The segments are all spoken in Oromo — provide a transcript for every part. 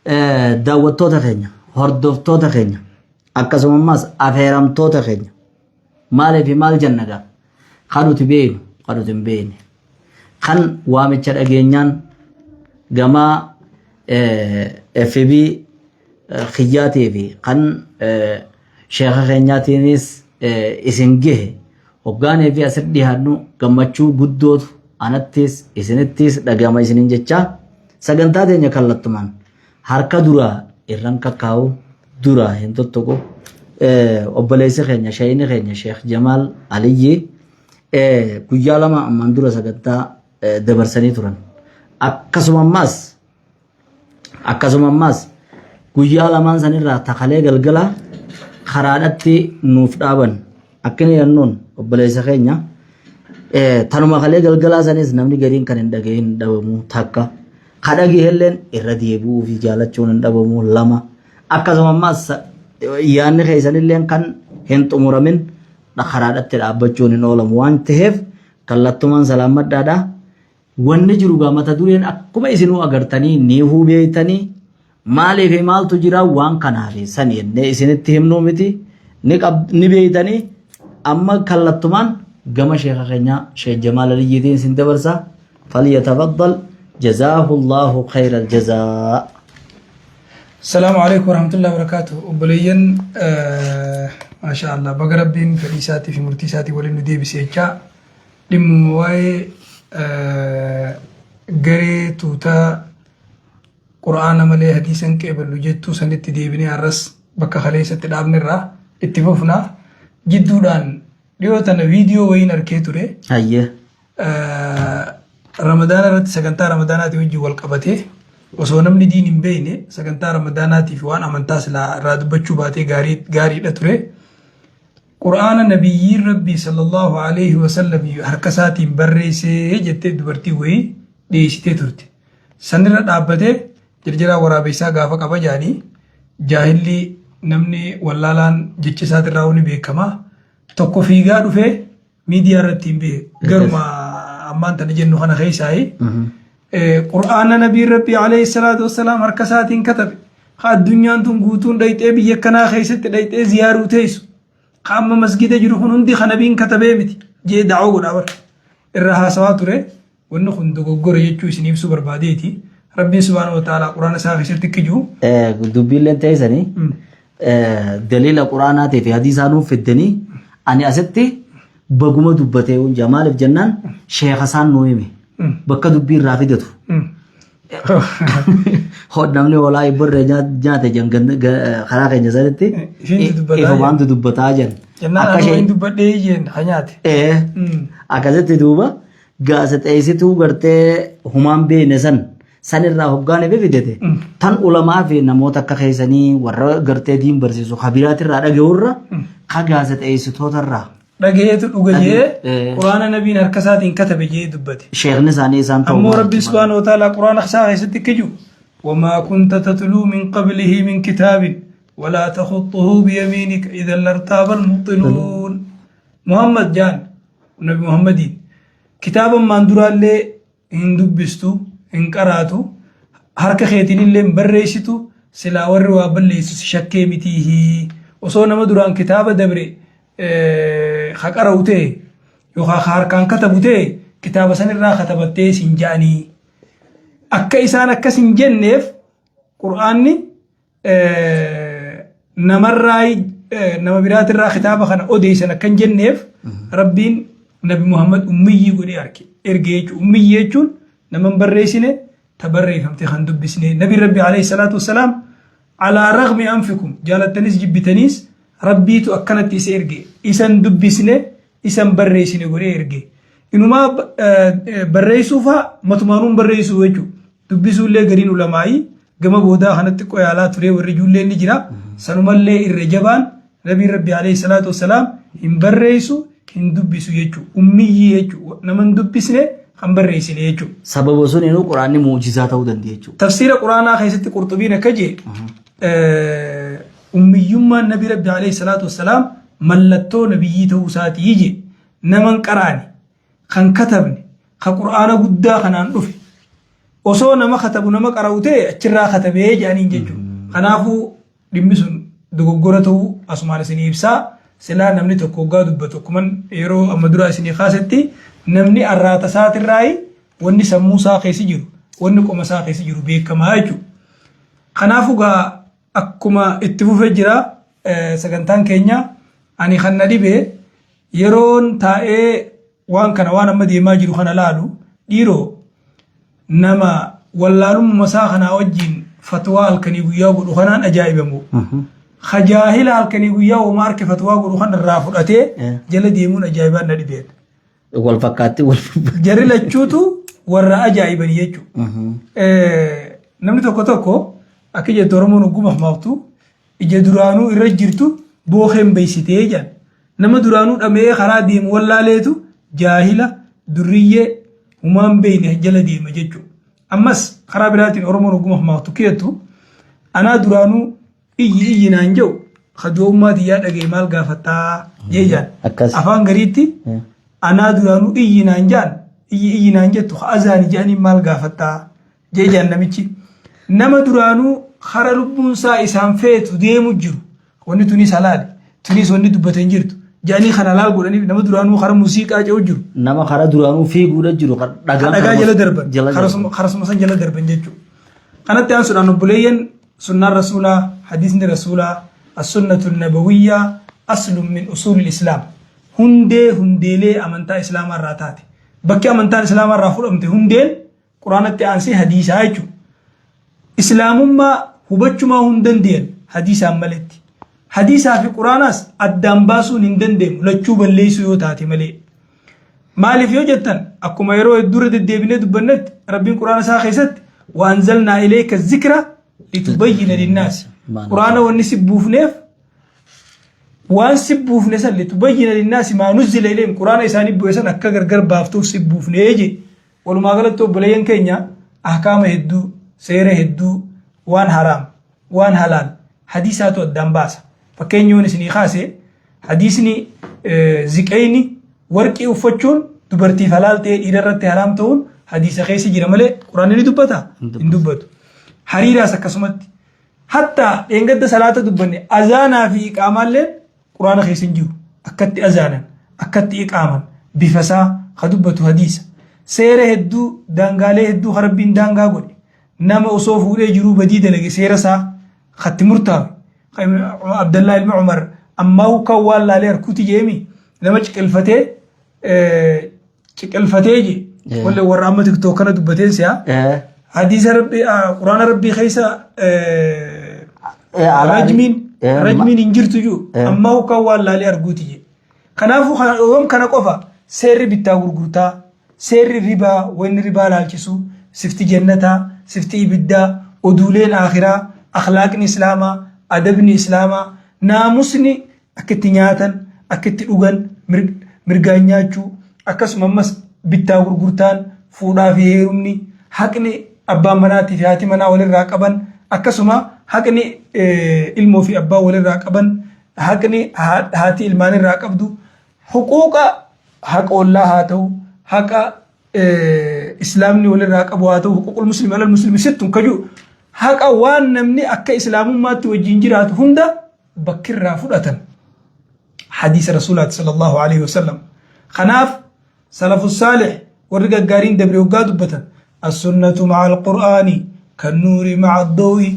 Daawwattoota keenya, hordoftoota keenya, akkasuma ammas afeeramtoota keenya maaliif maal jenna gaa kan nuti beeknu kan nuti hin beekne kan waamicha dhageenyaan gama FB kiyyaatii fi kan sheeka keenyaatiinis isin gahe hoggaanii fi asitti dhiyaannu gammachuu guddootu anattis isinittis dhagama isinin jechaa sagantaa teenya kallattumaan harka duraa irran kakkaa'u duraa hin tuttuqu obboleessi keenya sheeyni keenya Sheekh Jamaal Aliyyii guyyaa lama ammaan dura sagantaa dabarsanii turan akkasuma ammaas Akkasuma ammaas guyyaa lamaan sanirraa takalee galgala karaadhatti nuuf dhaaban. Akkina jennuun obboleessa keenya tanuma kalee galgalaa sanis namni gariin kan hin dhagahin hin dhabamu takka. Ka dhagahelleen irra deebi'uu fi jaalachuun hin dhabamu lama. Akkasuma ammaas yaadni keessanilleen kan hin xumuramin karaadhatti dhaabbachuun hin oolamu waan ta'eef kallattumaan salaammadhaadha. Wanni jiru gaa mata dureen akkuma isinuu agartanii niihuu beektanii maalii fi maaltu jira waan kanaa fi sani jennee isinitti himnuu miti ni qab ni beektanii amma kallattumaan gama sheeka keenyaa Sheekh Jamaal Aliyyiitiin isin dabarsa falyatafaddal jazaahu Allahu khayral jazaa. Salaamu alaikum warahmatullahi wabarakatuh. Obboleeyyan maashaa Allah baga rabbiin fedhii isaatii fi murtii isaatii waliin nu deebise jechaa Dhimmuma waa'ee garee tuutaa Qur'aana malee hadiisa hin qeeballu jettuu sanitti deebinee har'as bakka kaleessatti dhaabnerraa itti fufna. Jidduudhaan dhiyoo tana viidiyoo wayiin arkee ture. Hayyee. Ramadaana irratti sagantaa Ramadaanaatii wajjin wal qabatee osoo namni diin hin beekne sagantaa Ramadaanaatii fi waan amantaa silaa irraa dubbachuu baatee gaarii gaariidha ture. Qur'aana Nabiyyiin Rabbii sallallaahu aleyhi wasallam harka isaatiin barreesse jettee dubartiin wayii dhiyeessitee turte. Sanirra dhaabbatee jarjaraa waraabessaa gaafa qaba jaanii jaahilli namni wallaalaan jecha isaatirraa ni beekama. Tokko fiigaa dhufee miidiyaa irratti hin beeku. Garuma ammaan tana jennu kana keessaayi. Qur'aana Nabiin Rabbii alayhi salaatu wassalaam harka isaatiin katabe. Ka addunyaan tun guutuun dhayxee biyya kanaa keessatti dhayxee ziyaaruu teessu. Ka amma masgida jiru kun hundi ka nabiin katabee miti. Jee da'oo godhaa bara. Irra haasawaa ture. Wanni kun dogoggora jechuu isin ibsuu barbaadeeti. Rabbiin subhaanahu wa ta'aalaa Qur'aana isaa keessatti akka jiru. Dubbiilleen teessanii daliila Qur'aanaatii fi hadiisaa nuuf fiddanii ani asitti baguma dubbatee hunjaa maaliif jennaan sheeka isaan nuu hime bakka dubbii irraa fidatu. Namni hoolaa ibborree nyaate jan karaa keenya sanitti Ishiintu dubbataa ifumaantu dubbataa jan. Jennaan Akka anuu isheen hin dubbadhee jeen ha nyaate. Akkasitti duuba gaazexeessituu gartee humaan beekne san san irraa hoggaan ife fidete tan ulamaa fi namoota akka keessanii warra gartee diin barsiisu kabiraatirraa dhaga'urra ka gaazexeessitoota irraa Dhagayeetu dhuga jee Eh. Quraana nabiin harka isaatiin katabe jee dubbate. Sheekni isaanii isaan ta'uu Ammoo maal Rabbiin jechuudha. subhaanahu wa ta'ala Quraana isaa keessatti akka jiru wamaa kunta tatluu min qablihi min kitaabin walaa takhuttuhu biyamiinika idan lartaaba almubxiluun. Muhammad jaan Nabi Muhammadiin kitaaba ammaan duraallee hin dubbistu, hin qaraatu, harka keetiinillee hin barreessitu, silaa warri waa balleessu si shakkee mitiihi. Osoo nama duraan kitaaba dabre ka qara'u ta'e yookaan ka harkaan katabu ta'e kitaaba sanirraa katabattee sin ja'anii. Akka isaan akkas hin jenneef Qur'aanni namarraa nama biraatirraa kitaaba kana odeessan akka hin jenneef Rabbiin Nabi Muhammad ummiyyii godhee arge erge jechuudha. Ummiyyii jechuun nama hin barreessine ta barreeffamte kan dubbisne. Nabi Rabbi alayhi salaatu wassalaam alaa ragmi anfikum jaalattanis jibbitaniis Rabbiitu akkanatti isa erge isan dubbisne isan barreessine godhee erge. Inumaa barreessuu faa matumaanuu hin barreessuu jechuudha. Dubbisuullee gariin ulamaa'ii gama boodaa kanatti xiqqoo yaalaa ture warri ijoolleen ni jira. Sanumallee irra jabaan Nabiin Rabbi alayhi salaatu wassalaam hin barreessu hin dubbisu jechuudha. Ummiyyii jechuudha. Nama hin dubbisne kan barreessine jechuudha. Sababa suniinuu Quraanni mu'jizaa ta'uu danda'a jechuudha. Tafsiira Quraanaa keessatti Qurxubiin akka jee ummiyyummaan Nabi Rabbi alayhi salaatu wassalaam mallattoo nabiyyii ta'uu isaatii jee nama hin qaraane kan katabne ka Qur'aana guddaa kanaan dhufe. Osoo nama katabu nama qara'u ta'e achirraa katabee jedhaniin jechuudha. Kanaafuu dhimmi sun dogoggora ta'uu asumaan isinii ibsaa. Silaa namni tokko hoggaa dubbatu akkuman yeroo amma duraa isinii kaasetti namni arraata isaatirraayi wanni sammuu isaa keessa jiru wanni qoma isaa keessa jiru beekamaa jechuudha. Kanaafuu gaa akkuma itti fufee jira sagantaan keenya ani kan na dhibe yeroon taa'ee waan kana waan amma deemaa jiru kana laalu dhiiroo nama wallaalummaa isaa kanaa wajjin fatwaa halkanii guyyaa godhu kanaan ajaa'ibamu. Ka jaahila halkanii guyyaa homaa harka fatwaa godhu kana irraa fudhatee jala deemuun ajaa'ibaan na dhibeen. Wal fakkaatti wal Jarri lachuutu warra ajaa'ibanii jechuudha. Namni tokko tokko akka jettu Oromoon ogguma hamaaftu ija duraanuu irra jirtu bookeen beeksitee jedhan. Nama duraanuu dhama'ee karaa deemu wallaaleetu jaahila, durriyyee, humaan beeyne jala deema jechuudha. Ammas karaa biraatiin Oromoon ogguma hamaaftu keettu anaa duraanuu iyyi iyyi naan jedhu ka du'ummaa tiyyaa dhaga'e maal gaafattaa jee jaan. Akkas. Afaan gariitti anaa duraanuu iyyi naan jaan iyyi iyyi naan jettu ka azaani jedhaniin maal gaafattaa jee jaan namichi. Nama duraanuu kara lubbuun isaa isaan feetu deemu jiru wanni tunis halaali tunis wanni dubbatan hin jirtu jedhanii kan halaal godhaniif nama duraanuu kara muuziqaa ce'u jiru. Nama karaa duraanuu fiiguudha jiru kan dhagaan dhagaa jala darban jala darban. karasuma san jala darban jechuudha. Kanatti aansuudhaan obboleeyyan sunnaan rasuulaa hadiisni rasuulaa as-sunnatu nabawiyyaa aslun min usuulil islaam hundee hundeelee amantaa islaamaa irraa taate bakki amantaan islaamaa irraa fudhamte hundeen quraanatti aansee hadiisaa jechuudha. Islaamummaa hubachumaa hin dandeenye hadiisaan maletti. Hadiisaa fi quraanaas addaan baasuun hin dandeenyu lachuu balleessuu yoo taate malee. Maaliif yoo jettan akkuma yeroo hedduu irra deddeebinee dubbannetti Rabbiin quraana isaa keessatti waanzalnaa ilayka zikra litubayyina linnaasi. Quraana wanni si buufneef waan si buufne san litubayyina linnaasi maa nuzzila ilayhim quraana isaanii bu'e san akka gargar baaftuuf si buufnee je. Walumaa galatti obboleeyyan keenya ahkaama hedduu seera hedduu waan haraam waan halaal hadiisaatu addaan baasa. Fakkeenya yoon isinii kaase hadiisni ziqeyni warqii uffachuun dubartiif halaal ta'ee dhiira irratti haraam ta'uun hadiisa keessa jira malee quraanni ni dubbata hin dubbatu. Hariiraas akkasumatti. Hatta dheengadda salaata dubbanne azaanaa fi iqaamaalleen quraana keessa hin jiru. Akkatti azaanan, akkatti iqaaman, bifa isaa ka dubbatu hadiisa. Seera hedduu, daangaalee hedduu ka Rabbiin daangaa godhe. Nama osoo fuudhee jiruu badii dalage seera isaa katti murtaawe. Abdallaa ilma Umar ammaa kan waan laalee harkuuti jeemi nama ciqilfatee ciqilfatee je wallee warra amma tiktook kana dubbateen si'a. Hadiisa rabbii quraana rabbii keessa rajmiin rajmiin hin jirtu jiru ammaa kan waan laalee arguuti je. Kanaafuu yoom kana qofa seerri bittaa gurgurtaa seerri ribaa wanni ribaa laalchisu sifti jannataa sifti ibiddaa oduuleen akhiraa akhlaaqni islaamaa adabni islaamaa naamusni akka itti nyaatan akka itti dhugan mirgaan nyaachuu akkasuma ammas bittaa gurgurtaan fuudhaa fi heerumni haqni abbaan manaatii fi haati manaa walirraa qaban akkasuma haqni ilmoo fi abbaa walirraa qaban haqni haati ilmaanirraa qabdu huquuqa haqa ollaa haa ta'u haqa islaamni walirraa qabu haa ta'u huquuqul muslimi alal muslimi sittun kajuu haqa waan namni akka islaamummaatti wajjin jiraatu hunda bakkirraa fudhatan hadiisa rasuulaati sallallahu alaihi wasallam kanaaf salafu saalih warri gaggaariin dabre hoggaa dubbatan as-sunnatu ma'a al-qur'aani kan nuuri ma'a ad-dawi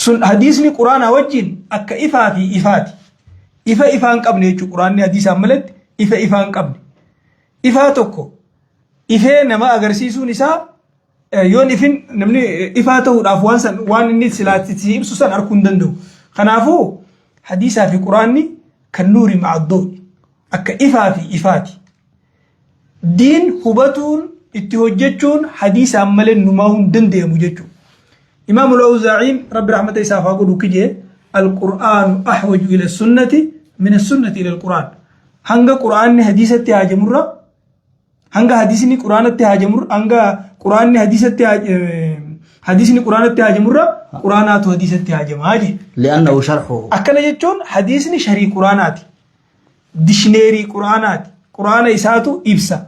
sun hadiisni quraanaa wajjin akka ifaa fi ifaati ifa ifaa hin qabne jechuudha quraanni hadiisaan malatti ifa ifaa hin qabne ifaa tokko ifee nama agarsiisuun isaa yoon ifin namni ifaa ta'uudhaaf waan san waan inni silaatti si ibsu san arguu hin danda'u. Kanaafuu hadiisaa fi quraanni kan nuuri ma'addoo akka ifaa fi ifaati. Diin hubatuun itti hojjechuun hadiisaan malee numaa hin danda'amu jechuudha. Imaam al-Awzaa'iin rabbi rahmata isaaf haa godhu kijee al-Qur'aanu ahwaju ila sunnati min as-sunnati ila al-Qur'aan. Hanga Qur'aanni hadiisatti haajamurra hanga hadiisni quraanatti haajamurra hanga quraanni hadiisatti hadiisni quraanatti haajamurra quraanaatu hadiisatti haajamaa jee. Li'annahu sharhuhu. Akkana jechuun hadiisni sharii quraanaati. Dishineerii quraanaati. Quraana isaatu ibsa.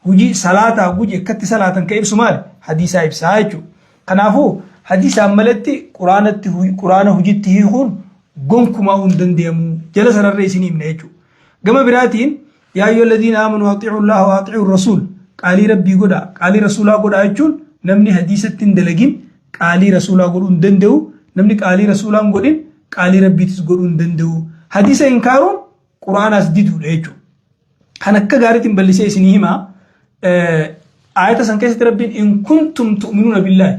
Hujii salaataa guji akkatti salaatan ka ibsu maali? Hadiisaa ibsaa jechuudha. Kanaafuu hadiisaan malatti quraanatti quraana hujitti hiikuun gonkumaa hin danda'amu. Jala sararree isin himna jechuudha. Gama biraatiin yaa ayyuhal ladiina aamanuu atii'u Allaaha wa atii'u rasuul qaalii rabbii godhaa qaalii rasuulaa godhaa jechuun namni hadiisatti hin dalagin qaalii rasuulaa godhuu hin danda'u. Namni qaalii rasuulaa hin godhin qaalii rabbiitis godhuu hin danda'u. Hadiisa inkaaruun quraanaas diduudha jechuudha. Kan akka gaariitiin bal'isee isinii himaa aayata san keessatti Rabbiin in kuntum tu'minuuna billaahi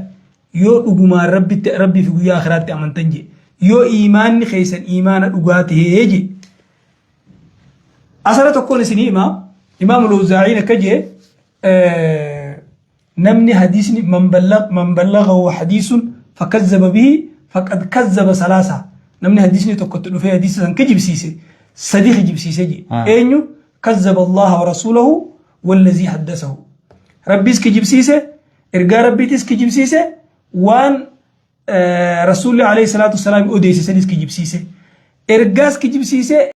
yoo dhugumaan Rabbitti Rabbii fi guyyaa akhiraatti amantan jee yoo iimaanni keessan iimaana dhugaa tahee jee asara tokkoon isinii himaa Imaam Lawzaa'iin akka jee Namni hadiisni man ballaghahu hadiisun fakazzaba bihi faqad kazzaba salaasa. Namni hadiisni tokko itti dhufee hadiisa san kijibsiise sadi kijibsiise jedhe. Eenyu? Kazzaba Allaha wa rasuulahu wallazii haddasahu. Rabbiis kijibsiise, ergaa Rabbiitis kijibsiise, waan Rasuulli alayhi salaatu wassalaam odeesse sanis kijibsiise. Ergaas kijibsiise.